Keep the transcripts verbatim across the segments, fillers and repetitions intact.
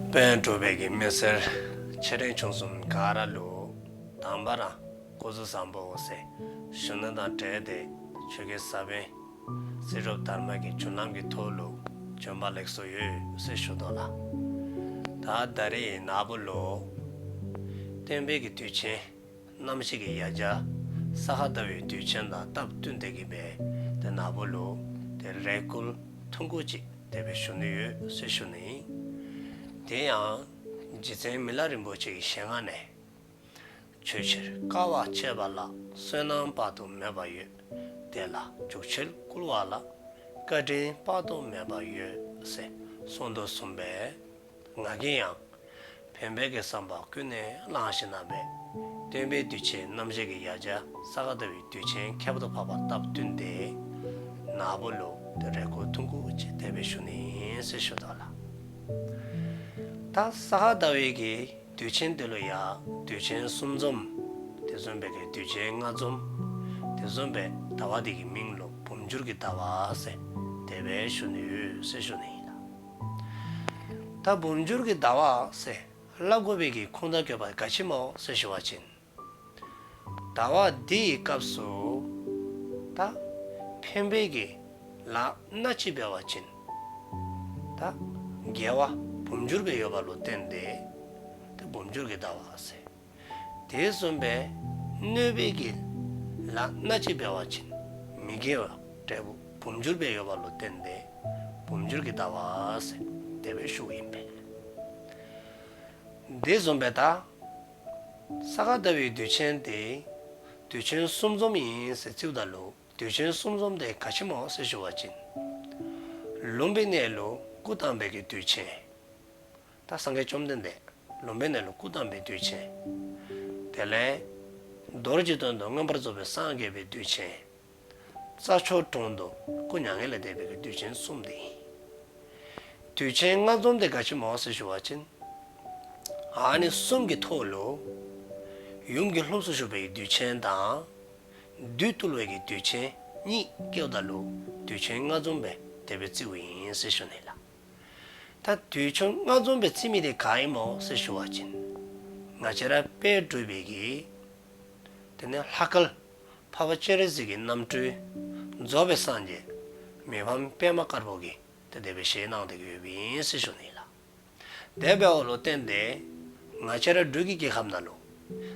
དཔལ་འབྲུག་པའི་གི་མི་སེར་ཆེ་འབྲིང་ཆུང་གསུམ་ག་ར་ལུ་དང་པ་ར་སྐུ་གཟུགས་བཟང་པོ་ཟེར་ཞུ་ནི་དང་འབྲེལ་ཏེ་ཆོས་ཀྱི་ས་བོན་ཚེ་སྒྲུབ་དར་མ་གི་རྒྱུན་ལམ་གྱི་ཐོག་ལུ་བྱོན་པ་ལེགས་སོ་ཡོད་ཟེར་ཞུ་དོ་ལགས། ད་ད་རེས་ནངས་པ་ལུ་སྟོན་པའི་གི་དུས་ཆེན་རྣམ་བཞི་གི་ཡ་གྱལ་ས་ག་ཟླ་བའི་དུས་ཆེན་དང་སྟབས་བསྟུན་ཏེ་གི་སྦེ་ཏེ་ནངས་པ་ལུ་ཏེ་རེ་སྐུལ་ཐུང་ཀུ་ཅིག་དེ་སྦེ་ཞུ་ནི་ཡོད་ཟེར་ཞུ་ནི། དེ་ཡང་རྗེ་བཙུན་མི་ལ་རིན་པོ་ཆེ་གི་ཞལ་སྔ་ནས། ཆོས་ཕྱིར་དཀའ་བ་སྤྱད་པ་ལ། བསོད་ནམས་དཔག་ཏུ་མེད་པ་ཡོད། དེ་ལ་འཇུག་ཕྱིར་བསྐུལ་བ་ལ། བཀའ་དྲིན་དཔག་ཏུ་མེད་པ་ཡོད། ཟེར་གསུངས་དོ་བཟུམ་སྦེ་ང་གིས་ཡང་ཕན་པའི་གི་བསམ་པ་ཀུན་ནས་བླངས་ཞིནམ་ལས་སྟོན་པའི་དུས་ཆེན་རྣམ་བཞི་གི་ཡ་གྱལ་ས་ག་ཟླ་བའི་དུས་ཆེན་ཁྱད་པར་དུ་འཕགས་པ་སྟབས་བསྟུན་ཏེ་ནངས་པ་ལུ་ཏེ་རེ་སྐུལ་ཐུང་ཀུ་ཅིག་དེ་སྦེ་ཞུ་ནི་ཟེར་ཞུ་དོ་ལགས། ད་ས་ག་ཟླ་བའི་གི་དུས་ཆེན་དེ་ལུ་ཡང་དུས་ཆེན་གསུམ་འཛོམས། དེ་བཟུམ་སྦེ་གི་དུས་ཆེན་ལྔ་འཛོམས། དེ་བཟུམ་སྦེ་ཟླ་བ་དེ་གི་མིང་ལུ་འབུམ་འགྱུར་གྱི་ཟླ་བ་ཟེར་དེ་སྦེ་ཞུ་ནི་ཡོད་ཟེར་ཞུ་ནི་ཨིན་ལགས། ད་འབུམ་འགྱུར་གྱི་ཟླ་བ་ཟེར་སླབ་དགོ་པའི་གི་ཁུངས་དང་དགོས་པ་ག་ཅི་སྨོ་ཟེར་ཞུ་བ་ཅིན། ཟླ་བ་འདི་གི་སྐབས་སུ་ད་ཕན་པའི་གི་ལཱ་སྣ་གཅིག་འབད་བ་ཅིན་ད་དགེ་བ་འབུམ་འགྱུར་སྦེ་ཡོདཔ་ལུ་བརྟེན་ཏེ་ད་འབུམ་འགྱུར་གྱི་ཟླ་བ་ཟེར། དེ་བཟུམ་སྦེ་གནོད་པའི་གི་ལཱ་སྣ་གཅིག་འབད་བ་ཅིན་མི་དགེ་བ་འབྲས་བུ་འབུམ་འགྱུར་སྦེ་ཡོདཔ་ལུ་བརྟེན་ཏེ་འབུམ་འགྱུར་གྱི་ཟླ་བ་ཟེར་དེ་སྦེ་ཞུཝ་ཨིན་པས། དེ་བཟུམ་སྦེ་ད་ས་ག་ཟླ་བའི་དུས་ཆེན་དེ་དུས་ཆེན་གསུམ་འཛོམས་ཨིན་ཟེར་བརྩིཝ་ད་ལུ་དུས་ཆེན་གསུམ་འཛོམས་དེ་ག་ཅི་སྨོ་ཟེར་ཞུ་བ་ཅིན། ལུམ་བི་ནི་ལུ་སྐུ་བལྟམས་པའི་གི་དུས་ཆེན། ད་སངས་རྒྱས་བཅོམ་ལྡན་འདས་ལུམ་བི་ནི་ལུ་སྐུ་བལྟམས་པའི་དུས་ཆེན། དེ་ལས་རྡོ་རྗེ་གདན་དུ་མངོན་པར་རྫོགས་པའི་སངས་རྒྱས་པའི་དུས་ཆེན། རྩྭ་མཆོག་གྲོང་དུ་སྐུ་མྱ་ངན་ལས་འདས་པའི་གི་དུས་ཆེན་གསུམ་དེ་ཨིན། དུས་ཆེན་ལྔ་འཛོམས་དེ་ག་ཅི་སྨོ་ཟེར་ཞུ་བ་ཅིན། ཨ་ནི་གསུམ་གྱི་ཐོག་ལུ་ཡུམ་གྱི་ལྷུམས་སུ་ཞུགས་པའི་དུས་ཆེན་དང་། བདུད་བཏུལ་བའི་གི་དུས་ཆེན་གཉིས་བཀལཝ་ད་ལུ་དུས་ཆེན་ལྔ་འཛོམས་སྦེ་དེ་སྦེ་བརྩིཝ་ཨིན་ཟེར་ཞུ་ནི་ལགས། ད་དུས་ཆེན་ལྔ་འཛོམས་སྦེ་བརྩི་མི་དེ་ག་ཨིན་སྨོ་ཟེར་ཞུ་བ་ཅིན། ང་བཅས་ར་དཔལ་འབྲུག་པའི་གི་དེ་ནི་ལྷ་སྐལ་འཕགས་པ་སྤྱན་རས་གཟིགས་ཀྱི་རྣམ་སྤྲུལ་རྫོགས་པའི་སངས་རྒྱས་མི་ཕམ་པདྨ་དཀར་པོ་གིས་ཏེ་དེ་སྦེ་བཞེས་གནང་སྟེ་གི་ཡོདཔ་ཨིན་ཟེར་ཞུ་ནི་ལགས། དེ་འབདཝ་ལུ་བརྟེན་ཏེ་ང་བཅས་ར་འབྲུག་གི་རྒྱལ་ཁབ་ནང་ལུ་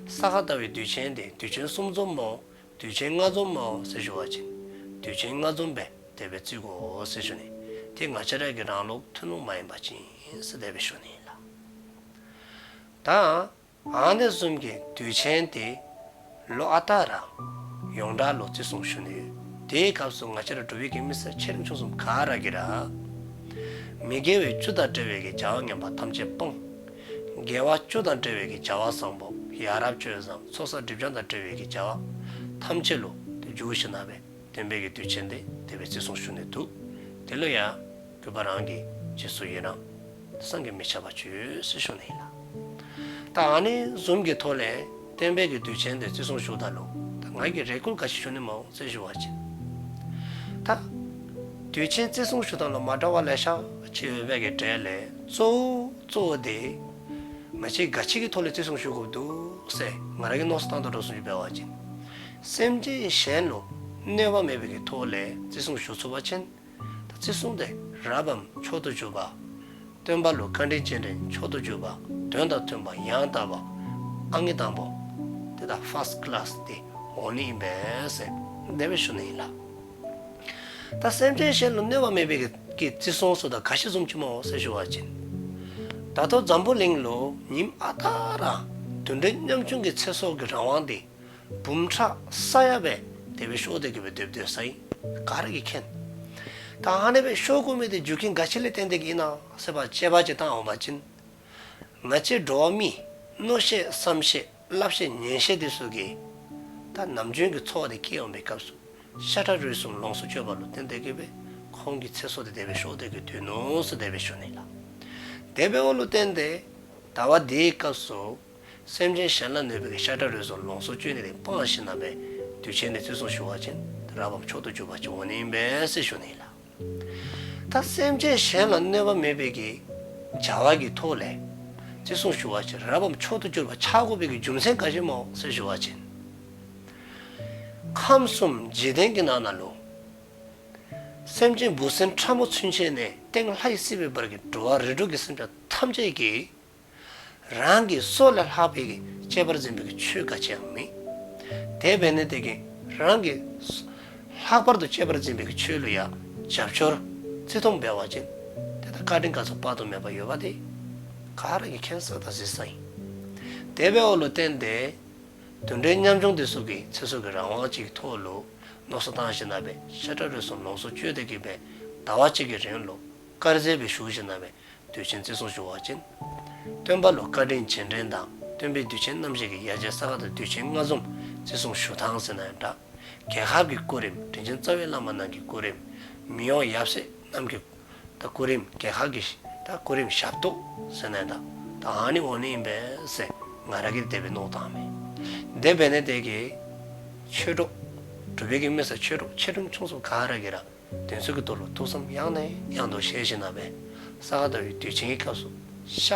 ས་ག་ཟླ་བའི་དུས་ཆེན་དེ་དུས་ཆེན་གསུམ་འཛོམས་སྨོ་དུས་ཆེན་ལྔ་འཛོམས་སྨོ་ཟེར་ཞུ་བ་ཅིན་དུས་ཆེན་ལྔ་འཛོམས་སྦེ་དེ་སྦེ་བརྩི་དགོ་ཟེར་ཞུ་ནི། དེ་ང་བཅས་ར་གི་རང་ལུགས་ཐུན་མོང་མ་ཡིན་པ་ཅིག་ཨིན་ཟེར་དེ་སྦེ་ཞུ་ནི་ལགས། ད་ཨ་ནི་བཟུམ་གྱི་དུས་ཆེན་དེ་ལོ་ཨ་རྟག་ར་ཡོངས་གྲགས་ལུ་བརྩི་སྲུང་ཞུ་ནི་ཡོད། དེའི་སྐབས་སུ་ང་བཅས་ར་འབྲུག་པའི་གི་མི་སེར་ཆེ་འབྲིང་ཆུང་གསུམ་ག་ར་གིས་ར་མི་དགེ་བ་བཅུ་དང་བྲལ་བའི་གི་བྱ་བ་ངན་པ་ཐམས་ཅད་སྤོང་། དགེ་བ་བཅུ་དང་བྲལ་བའི་གི་བྱ་བ་བཟང་པོ་ཡ་རབས་སྤྱོད་བཟང་ཚོགས་བསགས་སྒྲིབ་སྦྱང་དང་བྲལ་བའི་གི་བྱ་བ་ཐམས་ཅད་ལུ་ཏེ་འཇུག་ཞིནམ་ལས་སྟོན་པའི་གི་དུས་ཆེན་དེ་དེ་སྦེ་བརྩི་སྲུང་ཞུ་ནི་འདུག། དེ་ལུ་ཡང་གུས་པ་རང་གིས་རྗེས་སུ་ཡི་རང་བསམ་གྱིས་མི་ཁྱབ་པ་ཅིག་ཡོད་ཟེར་ཞུ་ནི་ཨིན་ལགས། ད་ཨ་ནི་བཟུམ་གྱི་ཐོག་ལས་སྟོན་པའི་གི་དུས་ཆེན་དེ་བརྩི་སྲུང་ཞུཝ་ད་ལུ་ད་ང་གིས་རེ་སྐུལ་ག་ཅི་ཞུ་ནི་སྨོ་ཟེར་ཞུ་བ་ཅིན། ད་དུས་ཆེན་བརྩི་སྲུང་ཞུཝ་ད་ལུ་མ་འདྲཝ་ལེ་ཤ་ཅིག་ཡོད་པའི་གི་གྲས་ལས་གཙོ་བོ་གཙོ་བོ་དེ་ང་བཅས་ག་ཅི་གི་ཐོག་ལས་བརྩི་སྲུང་ཞུ་དགོཔ་འདུག་ཟེར་ང་ར་གིས་མནོ་བསམ་བཏང་དོ་འདྲཝ་བཟུམ་ཅིག་འབད་བ་ཅིན། སེམས་ཅན་གཞན་ལུ་གནོད་པ་མེད་པའི་གི་ཐོག་ལས་བརྩི་སྲུང་ཞུ་ཚུགས་པ་ཅིན། ད་བརྩི་སྲུང་དེ་རབ་བམ་མཆོག་ཏུ་གྱུར་པ། སྟོན་པ་ལུ་བཀའ་དྲིན་ཅན་དྲིན་མཆོག་ཏུ་གྱུར་པ། དོན་དང་མཐུན་པ་ཡང་དག་པ། ཨང་ཀི་དང་པོ། དེ་ད་ཕཱསཊ་ཀི་ལཱསི་དེ་འོང་ནི་ཨིན་པས་ཟེར་དེ་སྦེ་ཞུ་ནི་ཨིན་ལགས། ད་སེམས་ཅན་གཞན་ལུ་གནོད་པ་མེད་པའི་གི་བརྩི་སྲུང་ཟེརཝ་ད་ག་ཅི་བཟུམ་ཅིག་སྨོ་ཟེར་ཞུ་བ་ཅིན། ད་ལྟོ་འཛམ་བུ་གླིང་ལུ་ཉིནམ་ཨ་རྟག་ར་དུད་འགྲོ་ཉམ་ཆུང་གི་ཚེ་སྲོག་གི་རང་དབང་དེ་འབུམ་ཕྲག་ས་ཡ་སྦེ་དེ་སྦེ་ཤོར་ཏེ་གི་སྦེ་སྡོདཔ་སྡོདཔ་ཨིན། ག་ར་གིས་མཁྱེན། ད་ཨ་ནི་སྦེ་ཤོར་དགོ་མི་དེ་རྒྱུ་རྐྱེན་ག་ཅི་ལས་བརྟེན་ཏེ་གི་ཨིན་ན་ཟེར་བ་དཔྱད་པ་ཅིག་བཏང་འོང་པ་ཅིན། ང་བཅས་འགྲོ་བ་མི་མནོ་ཤེས་བསམ་ཤེས་སླབ་ཤེས་ཉན་ཤེས་དེ་ཚུ་གིས་ད་ནམ་རྒྱུན་གྱི་འཚོ་བ་དེ་སྐྱེལ་འོང་པའི་སྐབས་སུ་ཤ་ཁྲག་རུས་གསུམ་ལོངས་སུ་སྤྱོད་པ་ལུ་བརྟེན་ཏེ་གི་སྦེ་ཁོང་གི་ཚེ་སྲོག་དེ་དེ་སྦེ་ཤོར་ཏེ་གི་སྡོད་ནུག་ཟེར་དེ་སྦེ་ཞུ་ནི་ལགས། དེ་འབདཝ་ལུ་བརྟེན་ཏེ་ཟླ་བ་འདིའི་སྐབས་སུ་སེམས་ཅན་གཞན་ལ་གནོད་པའི་གི་ཤ་ཁྲག་རུས་གསུམ་ལོངས་སུ་སྤྱོད་ནི་དེ་སྤང་ཞིནམ་ལས་དུས་ཆེན་དེ་བརྩི་སྲུང་ཞུ་བ་ཅིན་རབ་བམ་མཆོག་ཏུ་གྱུར་པ་ཅིག་འོང་ནི་ཨིན་པས་ཟེར་ཞུ་ནི་ལགས། ད་སེམས་ཅན་གཞན་ལ་གནོད་པ་མེད་པའི་གི་ བྱ་བ་གི་ཐོག་ལས་བརྩི་སྲུང་ཞུ་བ་ཅིན་རབ་བམ་མཆོག་ཏུ་གྱུར་པ་ཆགས་དགོ་པའི་གི་རྒྱུ་མཚན་ག་ཅི་སྨོ་ཟེར་ཞུ་བ་ཅིན། ཁམས་གསུམ་འཇིག་རྟེན་གྱི་ནང་ན་ལུ་སེམས་ཅན་འབུ་སྲིན་ཕྲ་མོ་ཚུན་ཆད་ནས་སྟེང་ལྷ་ཡི་སྲིད་པའི་བར་གྱི་འགྲོ་བ་རིགས་དྲུག་གི་སེམས་ཅན་ཐམས་ཅད་ཀྱིས་རང་གི་སྲོག་ལས་ལྷག་པའི་གི་གཅེས་པར་འཛིན་པའི་གི་ཆོས་ག་ཅི་ཡང་མེད། དེ་འབད་ནི་དེ་གིས་རང་གི་ལྷག་པར་དུ་གཅེས་པར་འཛིན་པའི་གི་ཆོས་ལུ་ཡང་རྒྱབ་སྐྱོར་བརྩི་མཐོང་འབད་བ་ཅིན་དེ་ལྟར་བཀའ་དྲིན་ག་ཚོད་དཔག་ཏུ་མེད་པ་ཡོདཔ་དེ་ག་ར་གིས་མཁྱེན་ས་དང་གཟིགས་ས་ཨིན། དེ་འབདཝ་ལུ་བརྟེན་ཏེ་དུད་འགྲོའི་ཉམ་ཆུང་དེ་ཚུ་གིས་ཚེ་སྲོག་གི་རང་དབང་ཅིག་གི་ཐོག་ལུ་མནོ་བསམ་བཏང་ཞིནམ་ལས་ཤ་ཁྲག་རུས་གསུམ་ལོངས་སུ་སྤྱོད་དེ་གི་སྦེ་ཟླ་བ་གཅིག་གི་རིང་ལུ་དཀར་ཟས་སྦེ་བཞུགས་ཞིནམ་ལས་དུས་ཆེན་བརྩི་སྲུང་ཞུ་བ་ཅིན། སྟོན་པ་ལུ་བཀའ་དྲིན་རྗེས་དྲན་དང་སྟོན་པའི་དུས་ཆེན་རྣམ་བཞི་གི་ཡ་གྱལ་ས་ག་ཟླ་བའི་དུས་ཆེན་ལྔ་འཛོམས་བརྩི་སྲུང་ཞུ་ཐངས་ཟེར་ན་ཡང་འདྲ། རྒྱལ་ཁབ་ཀྱི་སྐུ་རིམ་དྲིན་ཅན་རྩ་བའི་བླ་མ་རྣམས་ཀྱི་སྐུ་རིམ་མི་དབང་ཡབ་སྲས་རྣམས་ཀྱི་ད་སྐུ་རིམ་རྒྱལ་ཁབ་ཀྱི་ད་སྐུ་རིམ་ཞབས་ཏོག་ཟེར་ན་ཡང་འདྲ། ད་ཨ་ནི་འོང་ནི་ཨིན་པས་ཟེར་ང་ར་གིས་དེ་སྦེ་མནོ་བསམ་བཏངམ་མས། དེ་འབད་ནི་དེ་གིས་ཆོས་གྲོགས་གྲུབ་པའི་གི་མི་ས་ཆོས་གྲོགས་ཆེ་ཆུང་ཆུང་གསུམ་ག་ར་གིས་ར་དེ་ཚུ་གི་ཐོག་ལུ་ཐུགས་བསམ་ཡང་ནས་ཡང་དུ་བཞེས་ཞིནམ་ལས་ས་ག་ཟླ་བའི་དུས་ཆེན་གྱི་སྐབས་སུ་ཤ་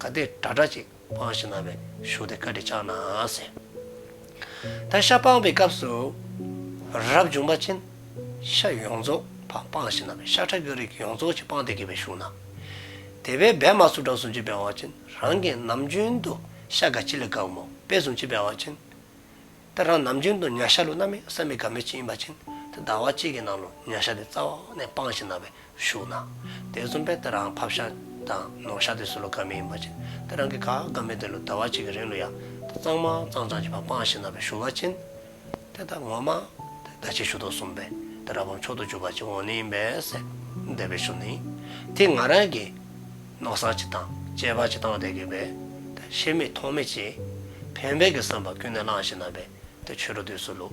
ག་དེ་དྲག་དྲག་ཅིག་སྤང་ཞིནམ་ལས་བཞུགས་ཏེ་བཀའ་དྲིན་བསྐྱང་གནང་ཟེར། ད་ཤ་སྤང་བའི་སྐབས་སུ་རབ་བྱུང་པ་ཅིན་ཤ་ཡོངས་རྫོགས་ཕར་སྤང་ཞིནམ་ལས་ཤ་ཁྲག་གི་རིགས་ཡོངས་རྫོགས་ཅིག་སྤང་སྟེ་གི་སྦེ་བཞུགས་གནང་། དེ་སྦེ་འབད་མ་ཚུགས་དྲགས་སུ་ཅིག་འབད་བ་ཅིན་རང་གིས་ནམ་རྒྱུན་དུ་ཤ་ག་ཅི་ལས་དགའཝ་སྨོ། དཔེ་བཟུམ་ཅིག་འབད་བ་ཅིན་ད་རང་ནམ་རྒྱུན་དུ་ཉ་ཤ་ལུ་གནམ་མེད་ས་མེད་དགའ་མི་ཅིག་ཨིན་པ་ཅིན་ད་ཟླ་བ་གཅིག་གི་ནང་ལུ་ཉ་ཤ་དེ་རྩ་བ་ནས་སྤང་ཞིནམ་ལས་བཞུགས་གནང་། དེ་བཟུམ་སྦེ་ད་རང་ཕགཔ་ཤ་དང་ནོར་ཤ་དེ་ཚུ་ལུ་དགའ་མི་ཨིན་པ་ཅིན་ད་རང་གིས་ག་དགའ་མི་དེ་ལུ་ཟླ་བ་གཅིག་གི་རིང་ལུ་ཡང་ད་གཙང་མ་གཙང་རྐྱང་ཅིག་ཕར་སྤང་ཞིནམ་ལས་བཞུགས་པ་ཅིན་ཏེ་ད་ངོ་མ་ཏེ་ད་ཅི་ཞུ་དོ་བཟུམ་སྦེ་ཏེ་རབ་བམ་མཆོག་ཏུ་གྱུར་པ་ཅིག་འོང་ནི་ཨིན་པས་ཟེར་དེ་སྦེ་ཞུ་ནི། ཏེ་ང་རང་གི་མནོ་བསམ་ཅིག་དང་དཔྱད་པ་ཅིག་བཏང་སྟེ་གི་སྦེ་ཏེ་ཤེས་མི་མཐོང་མི་ཅིག་ཕན་པའི་གི་བསམ་པ་ཀུན་ནས་བླངས་ཞིནམ་ལས་ཏེ་ཆོས་གྲོགས་དེ་ཚུ་ལུ་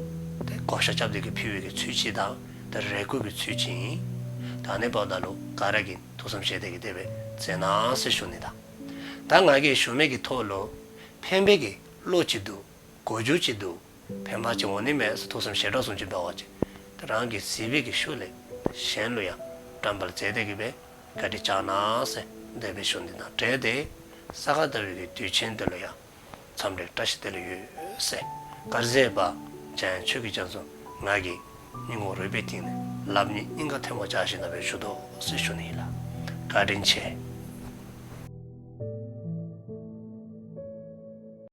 ཏེ་བགོ་བཤའ་རྐྱབ་སྟེ་གི་ཕུལ་བའི་གི་ཚུལ་ཅིག་དང་ཏེ་རེ་སྐུལ་གྱི་ཚུལ་ཅིག་ཨིན། ད་ཨ་ནི་འབདཝ་ད་ལུ་ག་ར་གིས་ཐུགས་བསམ་བཞེས་ཏེ་གི་དེ་སྦེ་མཛད་གནང་ཟེར་ཞུ་ནི་དང་། ད་ང་གིས་ཞུ་མི་གི་ཐོག་ལུ་ཕན་པའི་གི་བློ་ཅིག་འདུག། གོ་རྒྱུ་ཅིག་འདུག། ཕན་པ་ཅིག་འོང་ནི་མས་ཟེར་ཐུགས་བསམ་བཞེས་དྲགས་སུ་ཅིག་འབད་བ་ཅིན་ཏེ་རང་གིས་གཟིགས་པའི་གི་ཤུལ་ལས་གཞན་ལུ་ཡང་བཀྲམ་པར་མཛད་དེ་གི་སྦེ་བཀའ་དྲིན་བསྐྱང་གནང་ཟེར་དེ་སྦེ་ཞུ་ནི་དང་འབྲེལ་ཏེ་ས་ག་ཟླ་བའི་གི་དུས་ཆེན་དེ་ལུ་ཡང་འཚམས་འདྲི་བཀྲ་ཤིས་བདེ་ལེགས་ཡོད་ཟེར། དཀར་ཟས་པ་འཇམ་དབྱངས་ཆོས་ཀྱི་རྒྱ་མཚོ་ང་གིས་སྙིང་ཁོང་རུས་པའི་གཏིང་ནས་ལགཔ་གཉིས་སྙིང་ག་ཐལ་མོ་སྦྱར་ཞིནམ་ལས་སྦེ་ཞུ་དོ་ཟེར་ཞུ་ནི་ཨིན་ལགས། བཀའ་དྲིན་ཆེ།